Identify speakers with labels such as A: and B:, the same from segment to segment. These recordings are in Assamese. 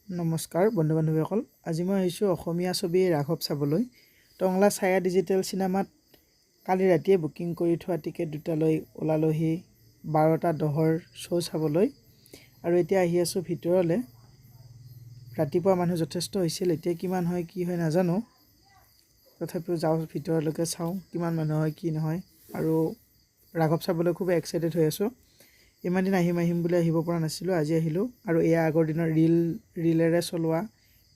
A: নমস্কাৰ বন্ধু বান্ধৱীসকল, আজি মই আহিছোঁ অসমীয়া ছবি ৰাঘৱ চাবলৈ। টংলা ছায়া ডিজিটেল চিনেমাত কালি ৰাতিয়ে বুকিং কৰি থোৱা টিকেট দুটালৈ ওলালোহি 12টা 10ৰ শ্ব' চাবলৈ আৰু এতিয়া আহি আছোঁ ভিতৰলৈ। ৰাতিপুৱা মানুহ যথেষ্ট হৈছিল, এতিয়া কিমান হয় কি হয় নাজানো। তথাপিও যাওঁ, ভিতৰলৈকে চাওঁ কিমান মানুহ হয় কি নহয়। আৰু ৰাঘৱ চাবলৈ খুব এক্সাইটেড হৈ আছোঁ। ইমান দিন আহিম আহিম বুলি আহিব পৰা নাছিলোঁ, আজি আহিলোঁ। আৰু এয়া আগৰ দিনৰ ৰিলেৰে চলোৱা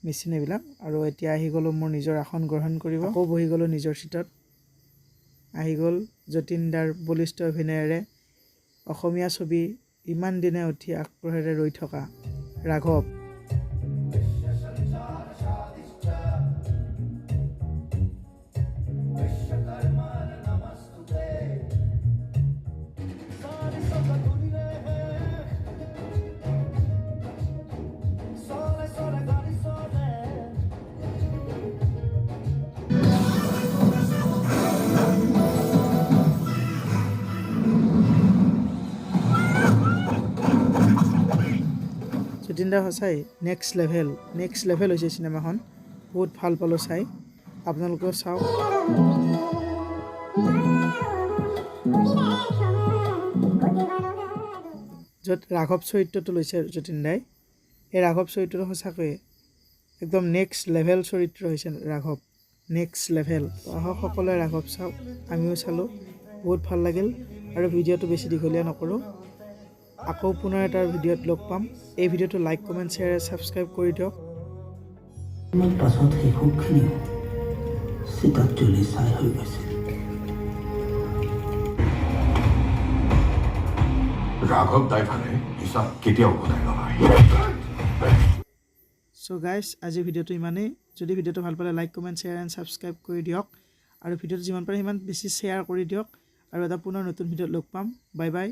A: মেচিন এইবিলাক। আৰু এতিয়া আহি গ'লোঁ মোৰ নিজৰ আসন গ্ৰহণ কৰিব। আকৌ বহি গ'লোঁ নিজৰ চিটত। আহি গ'ল যতীন দাৰ বলিষ্ঠ অভিনয়েৰে অসমীয়া ছবি ইমান দিনে অতি আগ্ৰহেৰে ৰৈ থকা ৰাঘৱ। যতীন দা সঁচাই নেক্সট লেভেল, নেক্সট লেভেল হৈছে চিনেমাখন। বহুত ভাল পালোঁ চাই, আপোনালোকেও চাওক। য'ত ৰাঘৱ চৰিত্ৰটো লৈছে যতীন দাই, এই ৰাঘৱ চৰিত্ৰটো সঁচাকৈয়ে একদম নেক্সট লেভেল চৰিত্ৰ হৈছে ৰাঘৱ, নেক্সট লেভেল। আহক সকলোৱে ৰাঘৱ চাওক, আমিও চালোঁ, বহুত ভাল লাগিল। আৰু ভিডিঅ'টো বেছি দীঘলীয়া নকৰোঁ, আকৌ পুনৰ এটা ভিডিঅ'ত লগ পাম। এই ভিডিঅ'টো লাইক, কমেণ্ট, শ্বেয়াৰ, ছাবস্ক্ৰাইব কৰি দিয়ক।
B: ইমান পাছত সেই সুখখিনিও চিতাত জ্বলি ছাই হৈ গৈছিল।
C: ৰাঘৱ ড্ৰাইভাৰে হিচাপ কেতিয়াও উভতাই নলয়।
A: চ' গাইজ, আজিৰ ভিডিঅ'টো ইমানেই। যদি ভিডিঅ'টো ভাল পালে like, comment, share and subscribe কৰি দিয়ক আৰু ভিডিঅ'টো যিমান পাৰে সিমান বেছি শ্বেয়াৰ কৰি দিয়ক। আৰু এটা পুনৰ নতুন ভিডিঅ'ত লগ পাম। Bye bye.